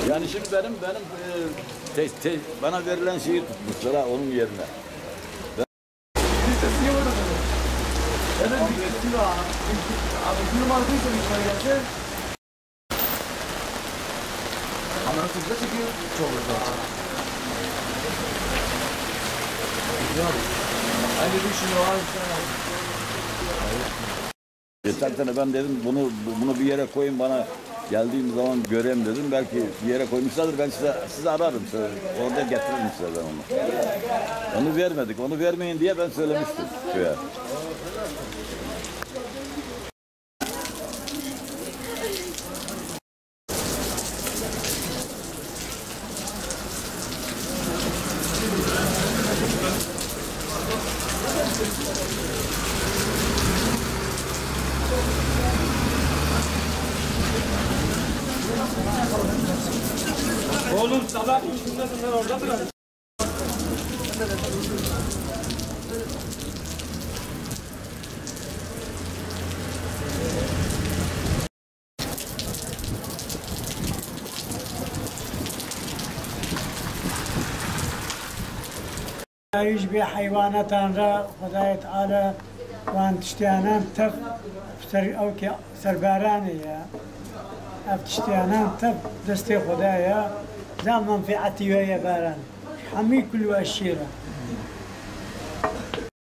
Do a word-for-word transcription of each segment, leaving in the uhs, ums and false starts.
Yani şimdi benim, benim, e, te-, te-, bana verilen şeyi tutmuşlar ha, onun yerine. Geçen sene ben dedim, "Bunu, bunu bir yere koyun, bana geldiğim zaman göreyim," dedim. "Belki bir yere koymuşlardır, ben size, size ararım, size, orada getiririm size ben onu." Onu vermedik, onu vermeyin diye ben söylemiştim köye. Oğlum, sabah üstünde bunlar orada bırak. Ji bê heywanetan re Xwedayê Teala wan tiştiyanan tev ser ew ke serbaranê ye. Ev tiştiyanan tev destê Xwedayê ye. Za menfîetî wê ye baran. Hemî kul we şêr e.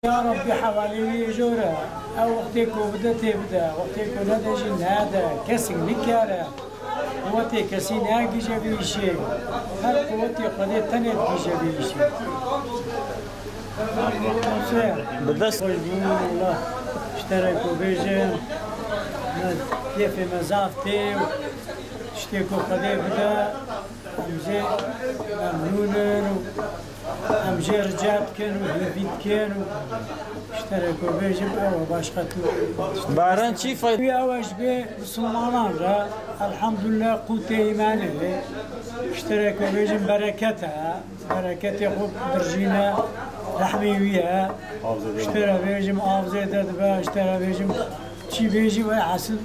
Ya Rabbî, hevalê wî yê jor e. Ew wextê ku bide tê bide, wextê ku nede jî nede, kesik nikare. Quwetê kesî negihîje vê îşê. Her quwetê Xwedê tenê digihîje vê îşê. Bi dest xweş bûn, wela ji te re ku bêjim, me, kêfê me zaf tê û tiştê ku Xwedê bide, em jê memnûn in û em jê rica dikin û hêvî dikin û ji te re ku bêjim, ew e, başqa tu. Baran çi fayda? Ew e ji bê misilmanan re, elhamdulillah, qûtê îmanê, ji te re ku bêjim, bereket e. Bereketê xwe birjîne, rehmê wî ye. Ji te re bêjim, av zêde dibe, ji te re bêjim, çi bêjî we hesil.